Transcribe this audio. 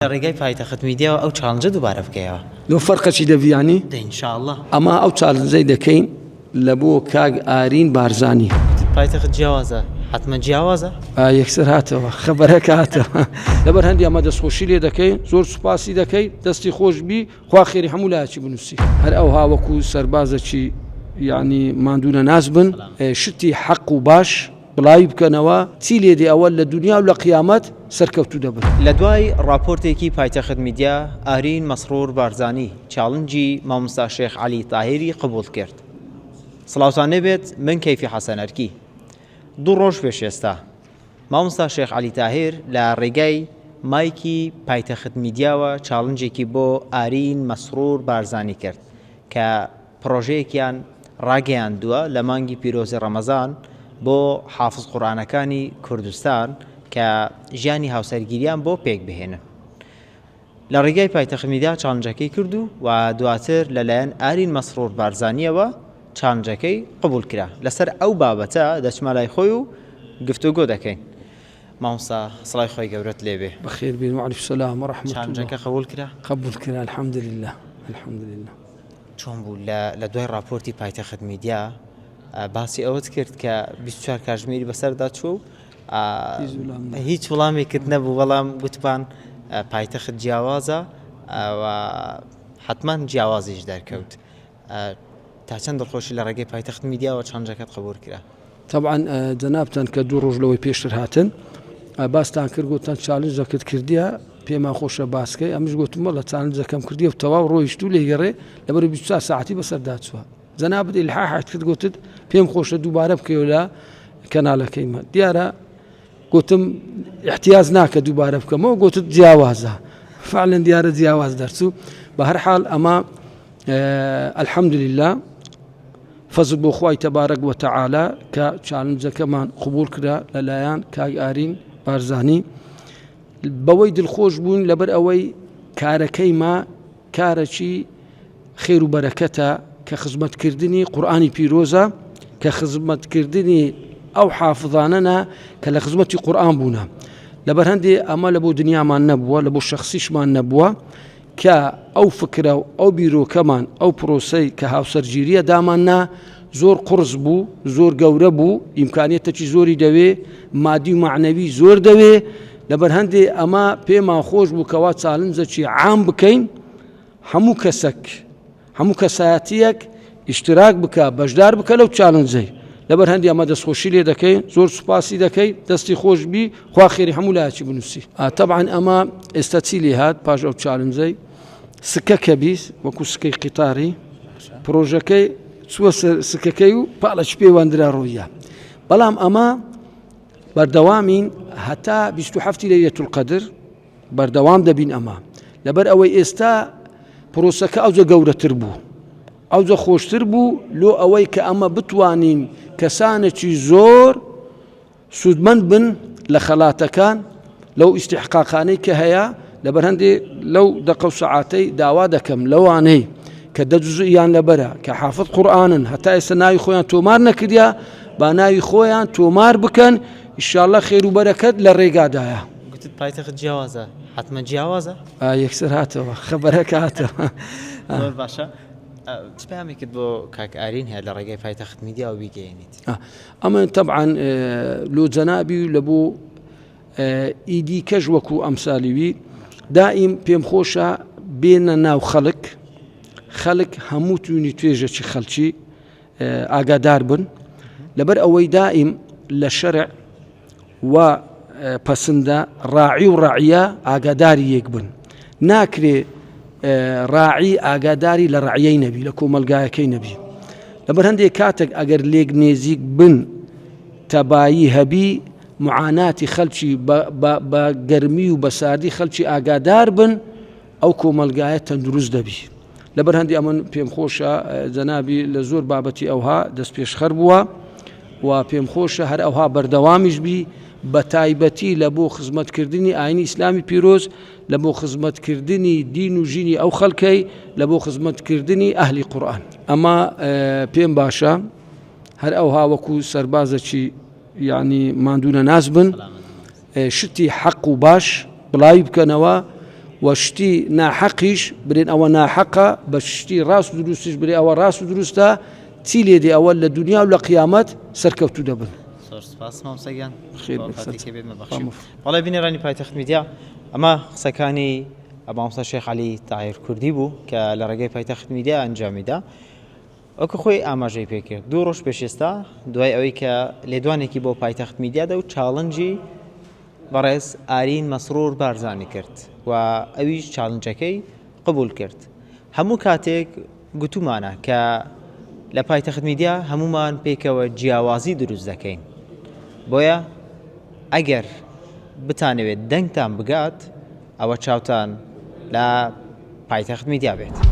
لە ڕێگای پایتەخت میدیاوە ئەو challenge ە دووبارە بکەیەوە. لۆ فەرقە چی دەبی یانی؟ دە ان شاء اللە. ئەمە ئەو challenge ەی دەکەین لە بۆ کاک ئارین بارزانی. وتت پایتەخت جیاوازە حەتمەن جیاوازە؟ ئا یەکسەر هاتەوە خەبەرەکە هاتەوە. لەبەر هەندی ئەمە دەستخۆشی لێ دەکەین زۆر سوپاسی دەکەی دەستی خۆش بی خوا خێری هەموو لایەکی بنووسی. هەر ئەوها وەکو سەربازەکی یانی ماندوو نەناس بن شتی حەق و باش بڵاوی بکەنەوە چی لێ دێ ئەوە لە دونیا و لە قیامەت سەرکەوتوو دەبن. لە دوای ڕاپۆرتێکی پایتەخت میدیا، ئارین مەسرور بارزانی challenge ی مامۆستا شێخ عەلی تاهیری قبوڵ کرد. سڵاوتان لێبێت من کەیفی حەسەن ئەرکی. دوو ڕۆژ پێش ئێستا مامۆستا شێخ عەلی تاهیر لە ڕێگای مایکی پایتەخت میدیاوە challenge ێکی بۆ ئارین مەسرور بارزانی کرد کە پڕۆژەیەکیان ڕاگەیاندووە لە مانگی پیرۆزی ڕەمەزان بۆ حافز قورئانەکانی کوردستان کە ژیانی هاوسەرگیریان بۆ پێک بهێنن. لە ڕێگای پایتەخت میدیا challenge ەکەی کرد و و دواتر لەلایەن ئارین مەسرور بارزانیەوە challenge ەکەی قبول کرا. لەسەر ئەو بابەتە دەچمە لای خۆی و گفتوگۆ دەکەین. مامۆستا سڵاوی خوای گەورەت لێبێ. بەخێر بێن وعلیکم سلام ورحمة الله. challenge ەکە قبول کرا؟ قبول کرا الحمدلله الحمدلله. چۆن بوو لە لە دوای ڕاپۆرتی پایتەخت میدیا باسی ئەوەت کرد کە 24 کاتژمێری بەسەردا چوو و هیچ وڵامێکت نەبوو بەڵام گوتبان پایتەخت جیاوازە و حتمما جیاوازیش دەرکەوت تا چەند دڵخۆشی لە ڕێگەی پایتەخت میدیاوە challenge ەکەت قبول کرا؟ تەبعەن جەنابتان کە دوو ڕۆژ لەوەی پێشتر هاتن باستان کرد گوتان challenge ەکەت کردیە پێمان خۆشە باسکەی ئەمش گوتم بەڵە challenge ەکەم کردی و تەواو ڕۆیشت و لێگەڕێ لەبەر 24 ساعتی بەسەردا چووە جەنابت ئیلحاحت کرد گوتت پێم خۆشە دووبارە بکەیەوە لە کەنالەکەیمە دیارە گوتم احتیاز ناکە دووبارە بکەمەوە گوتت جیاوازە فعلا دیارە جیاواز دەرچوو بە هەر حاڵ ئەمە الحمدلله فەزل بۆ خوای تبارک وتعالی کە challenge ەکەمان قبوڵ کرا لەلایەن کاک ئارین بارزانی بەوەی دڵخۆش بوون لەبەر ئەوەی کارەکەی ما کارەکی خێر و بەرەکەتە کە خزمەتکردنی قورآانی پیرۆزە کە خزمەتکردنی ئەو حافظانەنە کە لە خزمەتی قورآن بوونە لەبەر هەندێ ئەمە لە بۆ دنیامان نەبووە لە بۆ شخصیشمان نەبووە کە ئەو فکرە و ئەو بیرۆکەمان، ئەو پرۆسەی کە هاوسەرگیرییە دامان نا، زۆر قوڕس بوو، زۆر گەورە بوو، ئیمکانیەتەکی زۆری دەوێ، مادی و مەعنەوی زۆر دەوێ، لەبەر هەندێ ئەمە پێمان خۆش بوو کەوا challenge ەکی عام بکەین، هەموو کەسەک، هەموو کەسایەتییەک ئیشتراک بکە، بەشدار بکە لەو challenge ەی. لەبەر هەندی ئەمە دەستخۆشی لێ دەکەین، زۆر سوپاسی دەکەی، دەستی خۆش بی، خوا خێری هەموو لایەکی بنووسی. تەبعەن ئەمە ئێستا چی لێ هات پاش ئەو challenge ەی سکە کە بیست وەکو سکەی قیتاری پرۆژەکەی چووە سەر سکەکەی و پاڵەکی پێوەندرا ڕۆیە بەڵام ئەمە بەردەوامین هەتا 27 لەیلەتول القدر بەردەوام دەبین ئەمە لەبەر ئەوەی ئێستا پرۆسەکە ئەوجە گەورەتر بوو ئەوجە خۆشتر بوو لۆ ئەوەی کە ئەمە بتوانین کەسانێکی زۆر سوودمەند بن لە خەڵاتەکان لەو ئیستیحقاقانەی کە هەیە لەبەر هەندێ لەو دەقە و سەعاتەی داوا دەکەم لەوانەی کە دە جزئیان لەبەرە کە حافظ قورئانن هەتا ئێستا ناوی خۆیان تۆمار نەکردیا با ناوی خۆیان تۆمار بکەن ئیشاءاللە خێر و بەرەکەت لە ڕێگادایە. گوتت پایتەخت جیاوازە حەتمەن جیاوازە؟ یەکسەر هاتەوە خەبەرەکە هاتەوە. زۆر باشە چ پەیامێکت بۆ کاک ئارین هەیە لە ڕێگای پایتەخت میدیاوە بیگەیەنیت؟ ئەمە تەبعەن لۆ جەنابی و لە بۆ ئیدی کەش وەکو ئەمسالیوی دائیم پێم خۆشە بێنە ناو خەڵک خەڵک هەموو توونی توێژەکی خەلکی ئاگادار بن لەبەر ئەوەی دائیم لە شەرع و پەسندە ڕاعی و ڕعیە ئاگاداری یەک بن ناکرێ ڕاعی ئاگاداری لە ڕعیەی نەبی لە کۆمەلگایەکەی نەبی لەبەر هەندێک کاتێک ئەگەر لێک نێزیک بن تەبایی هەبی معاناتی خەلکی بە گەرمی و بە ساردی خەلکی ئاگادار بن ئەو کۆمەلگایە تەندروست دەبی لەبەر هەندی ئەمن پێم خۆشە جەنابی لە زۆر بابەتی ئەوها دەست پێشخەر بووە و پێم خۆشە هەر ئەوها بەردەوامیش بی بە تایبەتی لە بۆ خزمەتکردنی ئاینی ئیسلامی پیرۆز لە بۆ خزمەتکردنی دین و ژینی ئەو خەڵکەی لە بۆ خزمەتکردنی ئەهلی قورئان ئەمە پێم باشە هەر ئەوها وەکو سەربازەکی یعنی ماندوو نەناس بن شتی حەق و باش بڵاوی بکەنەوە. و شتی ناحەقیش برێن ئەوە ناحەقە، بە شتی ڕاست و دروستیش برێ ئەوە ڕاست و دروستە، چی لێ دێ ئەوە لە دونیا و لە قیامەت سەرکەوتوو دەبن. زۆر سپاس مامۆستا گیان. خێر بۆ بێت کاتێک سەرچاو. کە بێت مەبەخشی. بەڵێ بینەرانی پایتەخت میدیا ئەمە قسەکانی مامۆستا شێخ عەلی تاهیر کوردی بوو کە لە ڕێگەی پایتەخت میدیا ئەنجامی دا. وەکو خۆی ئاماژەی پێکرد دوو ڕۆژ پێش ئێستا دوای ئەوەی کە لێدوانێکی بۆ پایتەخت میدیا دا و challenge ی بەڕێز ئارین مەسرور بارزانی کرد و ئەویش challenge ەکەی قبول کرد. هەموو کاتێک گوتومانە کە لە پایتەخت میدیا هەموومان پێکەوە جیاوازی دروست دەکەین. بۆیە ئەگەر بتانەوێت دەنگتان بگات ئەوە چاوتان لە پایتەخت میدیا بێت.